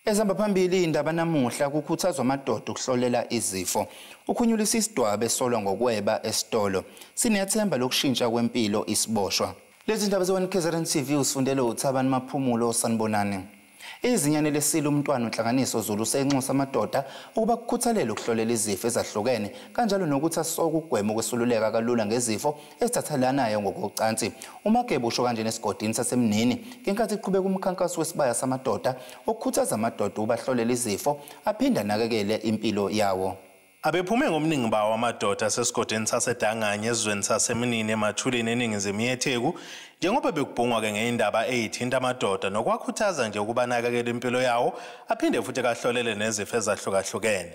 Ezihamba phambili indaba namuhla kukhuthazwa amadoda ukuhlolela izifo. Ukhunyulisa isidwaba esolwa ngokweba esitolo. Sinethemba lokushintsha kwempilo isiboshwa. Lezi ndaba ze-1 KZN TV usifundele uThabani Maphumulo, sanibonani. Izinyane lesilo umntwana uNhlanganiso Zulu usenxusa amadoda ukuba kukhuthalele ukuhlolela izifo ezahlukene kanjalo nokuthi asoke ukugwema ukwesululeka kalula ngezifo ezithathelanayo ngokocansi. UMageba usho kanje nesigodini saseMnini ngenkathi kuqhubeka umkhankaso wesibaya samadoda okukhuthaza amadoda ukuba ahlolele izifo aphinde anakekele impilo yawo. Abephume ngomningi bawo amadoda asesigodini saseDanganye esizweni saseMnini eMathulini eningizimu yeTheku njengoba bekubhungwa-ke ngeyindaba eyithinta amadoda nokwakhuthaza nje ukuba anakekele impilo yawo aphinde futhi kahlolele nezifo ezahlukahlukene.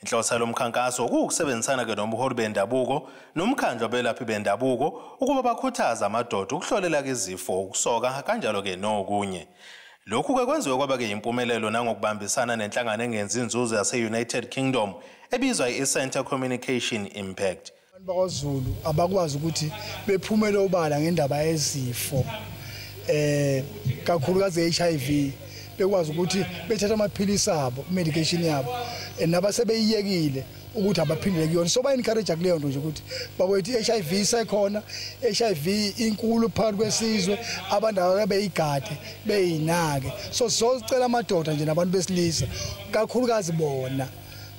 Inhloso yalo mkhankaso kuwukusebenzisana-ke nobuholi bendabuko nomkhandlu wabelaphi bendabuko ukuba bakhuthaze amadoda ukuhlolela-ke izifo, ukusoka kanjalo-ke nokunye. Lokhu-ke kwenziwe kwaba-ke yimpumelelo nangokubambisana nenhlangano engenzi inzuzo yase-United Kingdom ebizwa i-Center Communication Impact. Abantu bakwaZulu abakwazi ukuthi bephumele obala ngendaba yezifo kakhulukazi HIV, bekwazi ukuthi bethathe amaphilisi abo, medication yabo, nabasebeyiyekile ukuthi abaphindele kuyona. So ba encourage kuleyo nto nje ukuthi bakwethu i-HIV isekhona, HIV inkulu phakathi kwesizwe, abantu ake beyigade beyinake. So sizocela amadoda nje nabantu besilisa kakhulukazi bona,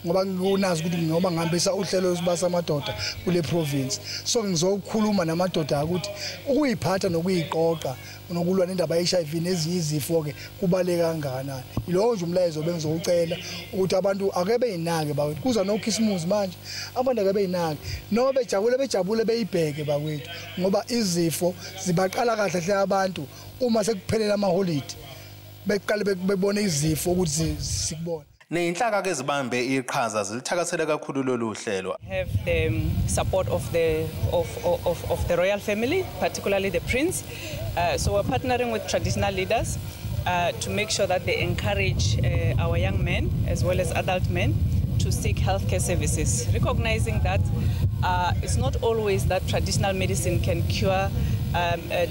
ngoba ngikunazi ukuthi ngoba ngihambisa uhlelo lwesibasa amadoda kule province, so ngizokhuluma namadoda ukuthi ukuyiphatha nokuyiqoqa nokulwa nendaba ye-HIV nezinye izifo ke kubaleka kangakanani. Yilowo nje umlayezo bengizowucela ukuthi abantu ake beyinake bakwethu, kuza noKhisimusi manje, abantu ake beyinake noma bejabule bejabule beyibheke bakwethu, ngoba izifo zibaqala kahle hle abantu uma sekuphelela amaholidi, beqale bebone izifo ukuthi sikubone. Neyinhlaka ke zibambe iqhaza zilithakasele kakhulu lolu hlelo. Have the support of the of the royal family, particularly the prince. So we're partnering with traditional leaders to make sure that they encourage our young men as well as adult men to seek healthcare services, recognizing that it's not always that traditional medicine can cure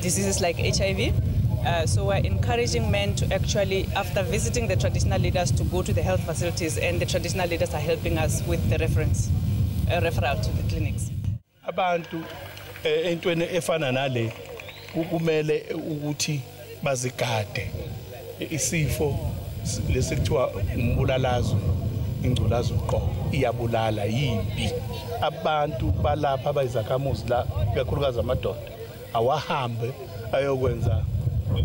diseases like HIV. So we're encouraging men to actually, after visiting the traditional leaders, to go to the health facilities, and the traditional leaders are helping us with the referral to the clinics. Abantu entweni efana nale kumele ukuthi bazigade isifo lesi kuthiwa umbulalazwe, ingculazi uqobo iyabulala, yimbi. Abantu balapha abayizakhamuzi la, kakhulukazi amadoda, awahambe ayokwenza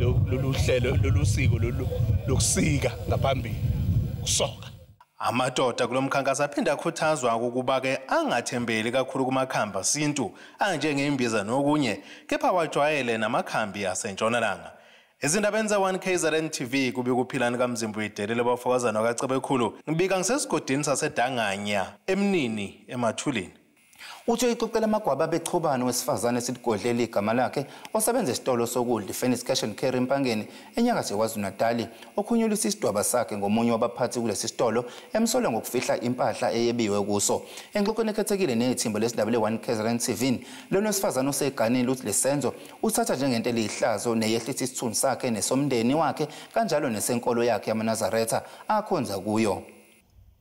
lolu hlelo, lolu siko lolu lokusika ngaphambili, kusoka. Amadoda kulo mkhankaso aphinde akhuthazwa ukuba-ke angathembeli kakhulu kumakhambi asintu anjengembiza nokunye, kepha wajwayele namakhambi asentshonalanga. Ezindabeni ze-1 KZN TV kubika uPhilani kaMzimbu idelele bafokazana kaCebekhulu, ngibika ngisesigodini saseDanganya eMnini eMathulini. Uthi uyixoxela amagwaba bechubana wesifazane esigodlela igama lakhe osebenza esitolo sokudla iPhoenix Cash and Carry Empangeni enyakatho yaKwaZulu-Natali, okhunyulisa isidwaba sakhe ngomunye wabaphathi kulesi sitolo emsola ngokufihla impahla eyebiwe kuso. Engxoxweni ekhethekile nethimba lesindaba le-1 KZN TV, lona wesifazane oseganile uthi lesenzo uthatha njengento eliyihlazo neyehlisa isithunzi sakhe nesomndeni wakhe kanjalo nesenkolo yakhe yamaNazaretha akhonza kuyo.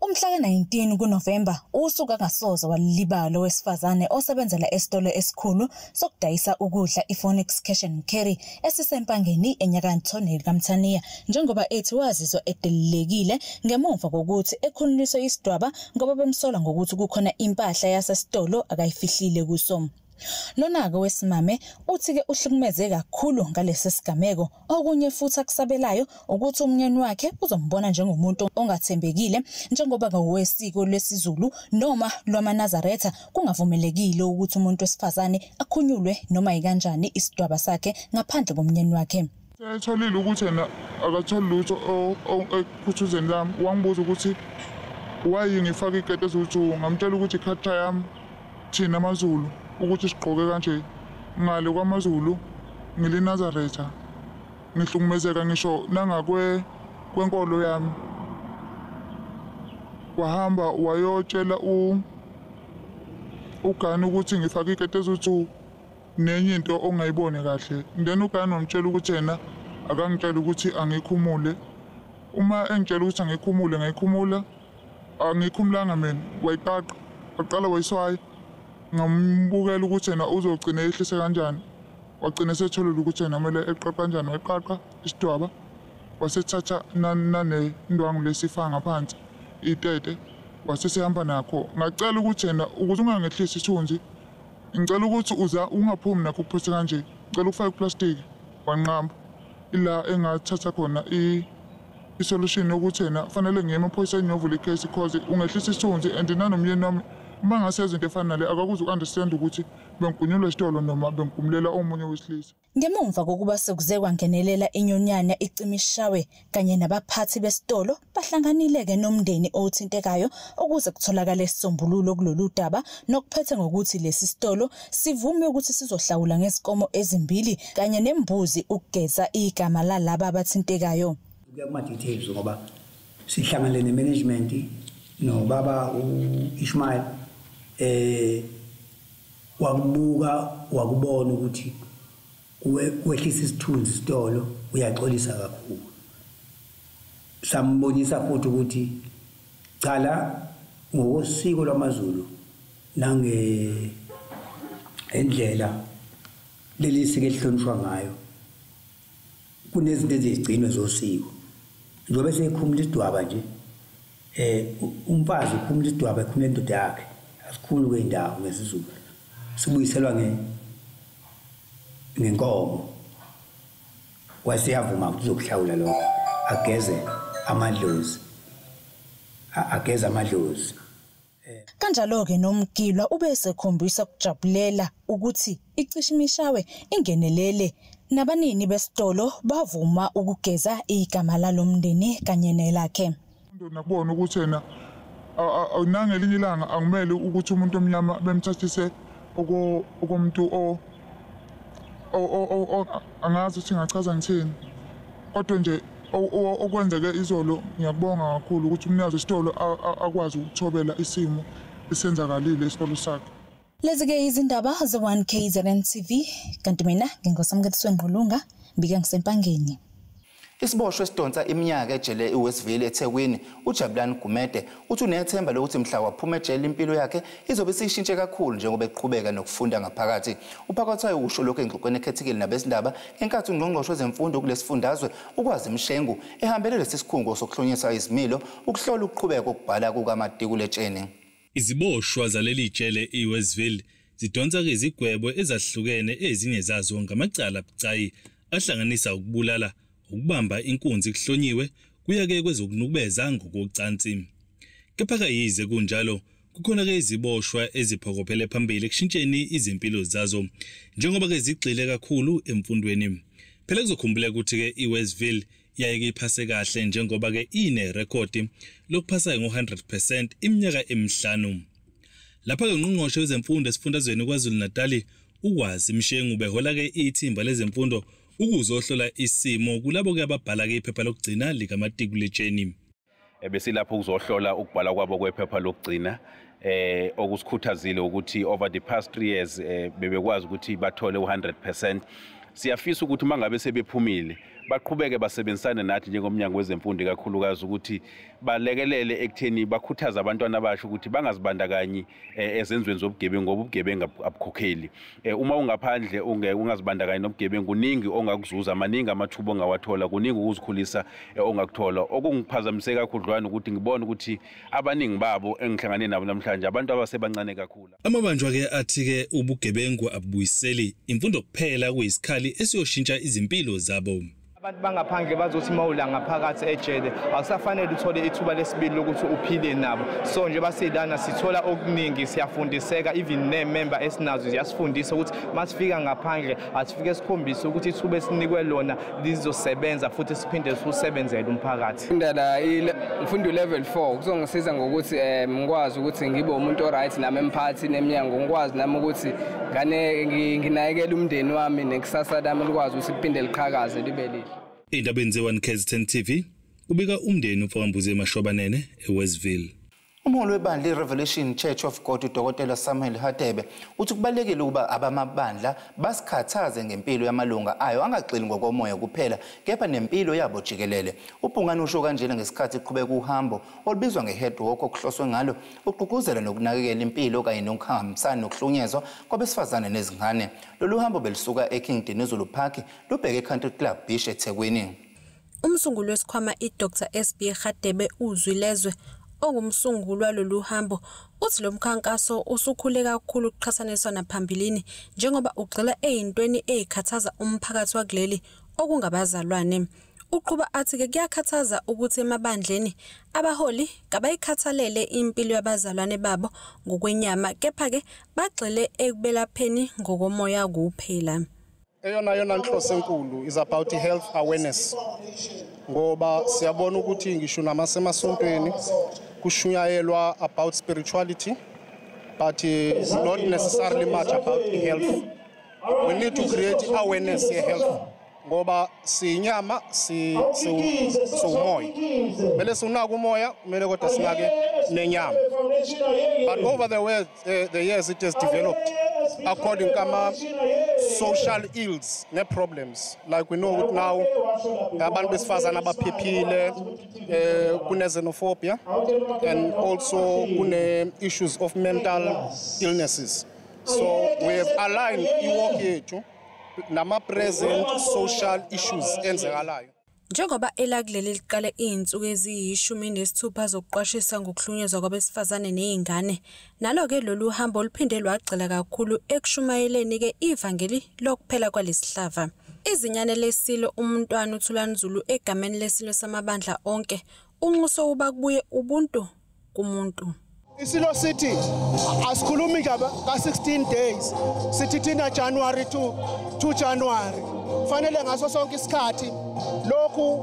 Umhla ka-19 kuNovemba usuku angasoze walibala wesifazane osebenzela esitolo esikhulu sokudayisa ukudla iPhoenix Cash and Carry esiseMpangeni enyakatho kaMthaniya, njengoba ethi wazizwa edelelekile ngemuva kokuthi ekhulunyiswe isidwaba ngoba bemsola ngokuthi kukhona impahla yasesitolo akayifihlile kuso. Lona-ke wesimame uthi-ke uhlukumeze kakhulu ngalesi sigameko. Okunye futhi akusabelayo ukuthi umnyeni wakhe uzombona njengomuntu ongathembekile, njengoba ngowesiko lwesiZulu noma lwamaNazaretha kungavumelekile ukuthi umuntu wesifazane akhunyulwe noma yikanjani isidwaba sakhe ngaphandle komnyeni wakhe. Etholile ukuthi yena akatholi lutho ekhuthuzeni lami, wangibuza ukuthi why ngifake ikete eziwu-2, ngamtshela ukuthi ikhatha yami thina amaZulu ukuthi sigqoke kanje, ngale kwamaZulu ngiliNazaretha, ngihlukumezeka ngisho nangakwe kwenkolo yami. Wahamba wayotshela uGani ukuthi ngifake ikete eziwu-2 nenye into ongayiboni kahle. Then uGani wamtshela ukuthi yena akangitshela ukuthi angikhumule. Uma engitshela ukuthi angikhumule ngayikhumula, angikhumulanga mina, wayiqaqa, waqala wayiswaya. Ngambukela ukuthi yena uzogcina ehlise kanjani. Wagcina esetholile ukuthi yena kumele eqaqa kanjani, wayiqaqa isidwaba, wasethatha nane ndwangu lesifaka ngaphansi itete, wasesehamba nakho. Ngacela ukuthi yena ukuze ungangehlisi isithunzi, ngicela ukuthi uza ungaphumi nakho ukuphethe kanje, ngicela ukufaka iplastiki. Wanqamba. Ila engathatha khona i-solution yokuthi yena fanele ngiye emaphoyiseni ngiyovula i-case, cause ungehlisa isithunzi and nanomyeni wami uma ngasenza into efana nale akakuzi uku-understand ukuthi bengigunyulwa esitolo noma bengigumulela omunye wesilisa. Ngemuva kokuba sekuze kwangenelela inyunyana iCimishawe kanye nabaphathi besitolo, bahlanganile-ke nomndeni othintekayo ukuze kutholakale isisombululo kulolu daba, nokuphethe ngokuthi lesi sitolo sivume ukuthi sizohlawula ngezinkomo ezimbili kanye nembuzi ukugeza igama lalaba abathintekayo. Kuya kuma-details ngoba sihlangane ne-management nobaba u-Ishmael, wakubuka wakubona ukuthi kwehlisa isithunzi isitolo, uyaxolisa kakhulu. Sambonisa futhi ukuthi cala ngokosiko lwamaZulu nange endlela leli siko elihlonishwa ngayo, kunezinto ezigcinwe zosiko. Njengoba seyikhumula isidwaba nje, umfazi ukhumula isidwaba, ekhumula indoda yakhe, asikhulu kwendawo ngesiZulu, sibuyiselwa ngenkomo. Waseyavuma ukuthi uzokuhlawula lokho, ageze amadlozi, ageze amadlozi. Kanjalo-ke nomgilwa ube esekhombisa ukujabulela ukuthi iCishimishawe ingenelele, nabanini besitolo bavuma ukugeza igama lalomndeni kanye nelakhe. Nakubona ukuthi yena nangelinye ilanga akumele ukuthi umuntu omnyama bemthathise okomuntu angazi ukuthi ngachaza ngithini, kodwa nje okwenzeke izolo ngiyakubonga kakhulu ukuthi umnikazi wesitolo akwazi ukuthobela isimo esenzakalile esitolo sakhe. Lezi-ke izindaba ze-1 KZN TV, kanti mina ngingosamukeliso Ngqulunga, mbike ngiseMpangeni. Isiboshwa esidonsa iminyaka ejele eWestville eThekwini, uJabulani Gumede, uthi unethemba lokuthi mhla waphuma ejele impilo yakhe izobe isishintshe kakhulu njengoba eqhubeka nokufunda ngaphakathi. UPhakathwayo usho lokhu engxoxweni ekhethekile nabezindaba ngenkathi ungqongqoshe wezemfundo kulesifundazwe uKwazi Mshengu ehambele lesi sikhungo sokuhlonyiswa izimilo ukuhlola ukuqhubeka kokubhala kukamatikuletsheni. Iziboshwa zaleli jele iWestville zidonsa-ke izigwebo ezahlukene, ezinye zazo ngamacala abucayi ahlanganisa ukubulala, ukubamba inkunzi kuhlonyiwe, kuya-ke kwezokunukubeza ngokocansi. Kepha yize kunjalo, kukhona-ke iziboshwa eziphokophele phambili ekushintsheni izimpilo zazo njengoba-ke zigxile kakhulu emfundweni. Phela kuzokhumbuleka ukuthi-ke iWestville yaye-ke iphase kahle njengoba-ke inerekhodi lokuphasa ngo-100% iminyaka emihlanu. Lapha-ke ungqongqoshe wezemfundo esifundazweni KwaZulu-Natali uKwazi Mshengu behola-ke ithimba lezemfundo ukuzohlola isimo kulabo-ke ababhala-ke iphepha lokugcina likamatikuletsheni. Besilapho ukuzohlola ukubhala kwabo kwephepha lokugcina. Okusikhuthazile ukuthi over the past 3 years bebekwazi ukuthi bathole u100%. Siyafisa ukuthi mangabe sebephumile baqhubeke basebenzisane nathi njengomnyango wezemfundo, ikakhulukazi ukuthi balekelele ekutheni bakhuthaze abantwana abasha ukuthi bangazibandakanyi ezenzweni zobugebengu, ngoba ubugebengu abukhokheli. Uma ungaphandle ungazibandakanyi nobugebengu, kuningi ongakuzuza, maningi amathuba ongawathola, kuningi ukuzikhulisa ongakuthola. Okungiphazamise kakhudlwana ukuthi ngibone ukuthi abaningi babo engihlangane nabo namhlanje abantu abasebancane kakhulu. Amabanjwa-ke athi-ke ubugebengu abubuyiseli, imfundo kuphela kuyisikhali esiyoshintsha izimpilo zabo. Abantu bangaphandle bazothi uma ula ngaphakathi ejele akusafanele uthole ithuba lesibili lokuthi uphile nabo. So nje basilana sithola okuningi, siyafundiseka, even ne-member esinazo ziyasifundisa ukuthi masifika ngaphandle asifike sikhombise ukuthi ithuba esinikwe lona lizosebenza futhi siphinde siwusebenzele umphakathi. Funda la, ngifunda u-level 4, kuzongisiza ngokuthi ngikwazi ukuthi ngibe umuntu o-right nami emphakathini emnyango, ngikwazi nami ukuthi ngane nginakekele umndeni wami nekusasa lami likwazi ukuthi liphinde liqhakaze libe lihle. Ey'ndabeni ze-1 KZN TV, kubika umndeni uMfokambuzi eMashobanene eWestville. Umholi webandla iRevelation Church of God uDokotela Samuel Hadebe uthi kubalulekile ukuba abamabandla basikhathaze ngempilo yamalunga ayo angagxili ngokomoya kuphela kepha nempilo yabo jikelele. UBhungane usho kanjena ngesikhathi eqhubeka uhambo olubizwa nge-head walk okuhloswe ngalo ukugqugquzela nokunakekela impilo kanye nokuhambisana nokuhlukunyezwa kwabesifazane nezingane. Lolu hambo belusuka eKing Dinuzulu Park lubheke eCountry Club Beach eThekwini. Umsunguli wesikhwama iDr SB Hadebe uZwilezwe ongumsunguli walolu hambo uthi lo mkhankaso usukhule kakhulu ukuqhathaniswa naphambilini njengoba ugxila ey'ntweni ey'khathaza umphakathi wakuleli okungabazalwane. Uqhuba athi-ke kuyakhathaza ukuthi emabandleni abaholi kabayikhathalele impilo yabazalwane babo ngokwenyama kepha-ke bagxile ekubelapheni ngokomoya kuphela. Eyona nhloso enkulu is about health awareness, ngoba siyabona ukuthi ngisho namasemasontweni kushunyayelwa about spirituality but not necessarily much about health. We need to create awareness ye-health ngoba siyinyama siwumoya, kumele siwunake umoya, kumele kodwa sinake nenyama. But over the years it has developed according kama social ills ne-problems like we know now abantu besifazane abaphephile, kune-xenophobia and also kune-issues of mental illnesses. So we have aligned i-work yethu nama-present social issues enzekalayo. Njengoba elakuleli liqale iy'nsuku eziyi-16 zokuqwashisa ngokuhlukunyezwa kwabesifazane ney'ngane, nalo-ke lolu hambo luphinde lwagxila kakhulu ekushumayeleni-ke ivangeli lokuphela kwalesihlava. Izinyane lesilo uMntwana uThulani Zulu egameni lesilo samabandla onke unxuse ukuba kubuye ubuntu kumuntu. Isilo sithi asikhulumi indaba ka-16 days, sithi thina January to January. Fanele ngaso sonke isikhathi lokhu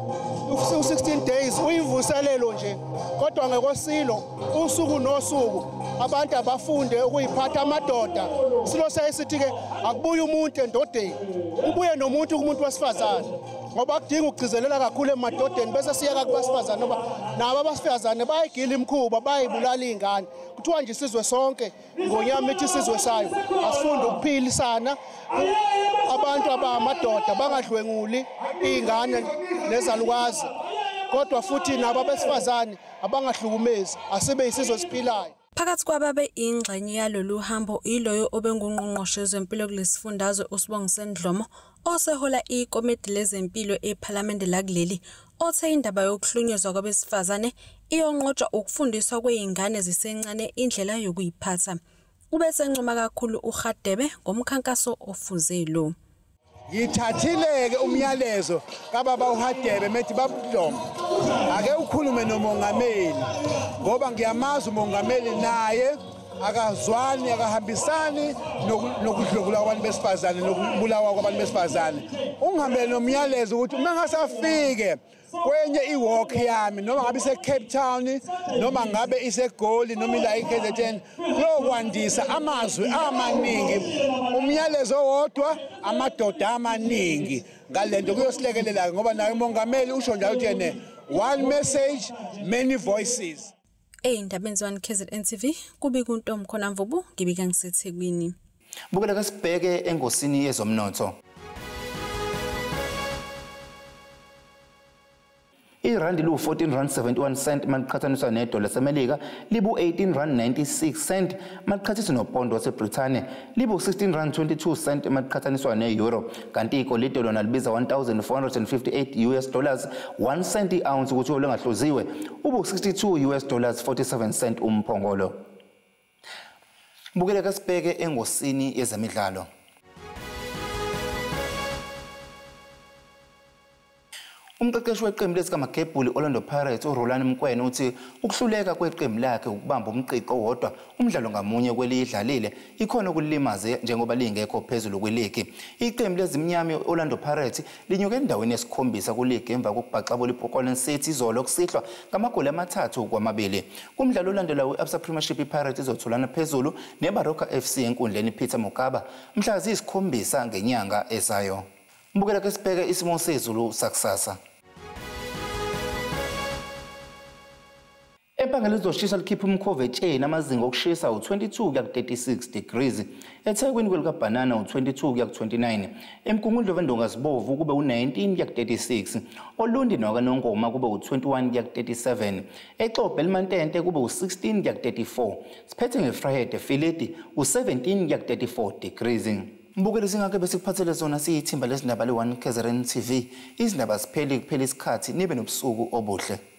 u-16 days uyivuselelo nje, kodwa ngekosilo usuku nosuku abantu abafunde ukuyiphatha amadoda. Isilo sithi-ke akubuye umuntu endodeni, kubuye nomuntu kumuntu wesifazane, ngoba kudinga ukugcizelela kakhulu emadodeni bese siyeka kubasifazane, ngoba nabo abasifazane bayigila imikhuba, bayibulala iy'ngane. Kuthiwa nje isizwe sonke ngonyama ithi isizwe sayo asifunde ukuphilisana, abantu abamadoda bangadlwenguli iy'ngane nezalukazi, kodwa futhi nabo abesifazane abangahlukumezi, asibe isizwe esiphilayo. Phakathi kwababe ingxenye yalolu hambo iloyo obengungqongqoshe wezempilo kulesifundazwe uSibongiseni Dhlomo osehola ikomiti lezempilo ePhalamende lakuleli, othe indaba yokuhlukunyezwa kwabesifazane iyonqotshwa ukufundiswa kwey'ngane zisencane indlela yokuyiphatha. Ubesencoma kakhulu uHadebe ngomkhankaso ofuze lo. Ngithathile-ke umyalezo kababa uHadebe methi babuDlomo ake ukhulume nomongameli, ngoba ngiyamazi umongameli naye akazwani, akahambisani nokudlwengulwa kwabantu besifazane nokubulawa kwabantu besifazane. Ungihambele nomyalezo ukuthi uma ngasafike kwenye i-walk yami, noma ngabe ise-Cape Town, noma ngabe iseGoli, noma ila e-KZN, kuyokwandisa amazwi amaningi, umyalezo owodwa, amadoda amaningi. Ngale nto kuyosilekelela-ke ngoba naye umongameli usho njalo ukuthi yena one message, many voices. Ey'ndabeni ze-1 KZN TV kubika uNtomkhona Mvubu, ngibika ngiseThekwini. Bukela kasibheke engosini yezomnotho. Irandi lu-14 rand 71 cent maliqhathaniswa nedola laseMelika, libu-18 rand 96 cent maliqhathaniswa nopondo waseBrithani, libu-16 rand 22 cent maliqhathaniswa ne-euro, kanti igolide lona libiza 1458 US dollars 1 cent i-ounce ukuthi olungahluziwe ubu-62 US dollars 47 cent umphongolo. Bukela kasibheke engosini yezemidlalo. Umqeqeshi weqembu lesikaMagebhuli Orlando Pirates uRolani Mkwena uthi ukuhluleka kweqembu lakhe ukubamba umqiqo owodwa umdlalo ngamunye kwelidlalile ikhona ukulimaze njengoba lingekho phezulu kwiligi. Iqembu lezimnyama Orlando Pirates linyuke endaweni yesikhombisa kuligi emva kokubhaxabula iPokolen City izolo kusihlwa ngamagoli 3-2. Kumdlalo olandelayo we-Absa Premiership iPirates izotholana phezulu neBaroka FC enkundleni Peter Mokaba mhla ziyisikhombisa ngenyanga ezayo. Mbukela ke sibheke isimo sezulu sakusasa. Empangeni lizoshisa likhipha umkhovu etsheni, amazinga okushisa u-22 kuya ku-36 degrees. EThekwini kwelikabhanana u-22 kuya ku-29. EMgungundlovu eNdonga zibovu kube u-19 kuya ku-36. Olundi nakaNongoma kube u-21 kuya ku-37. eXobho elimantente kube u-16 kuya ku-34. Siphethe ngeVryheid eFilidi u-17 kuya ku-34 degrees. Mbukeli, singake besikuphathele zona siyithimba lezindaba le-1 KZN TV. Izindaba zipheli kuphela isikhathi. Nibe nobusuku obuhle.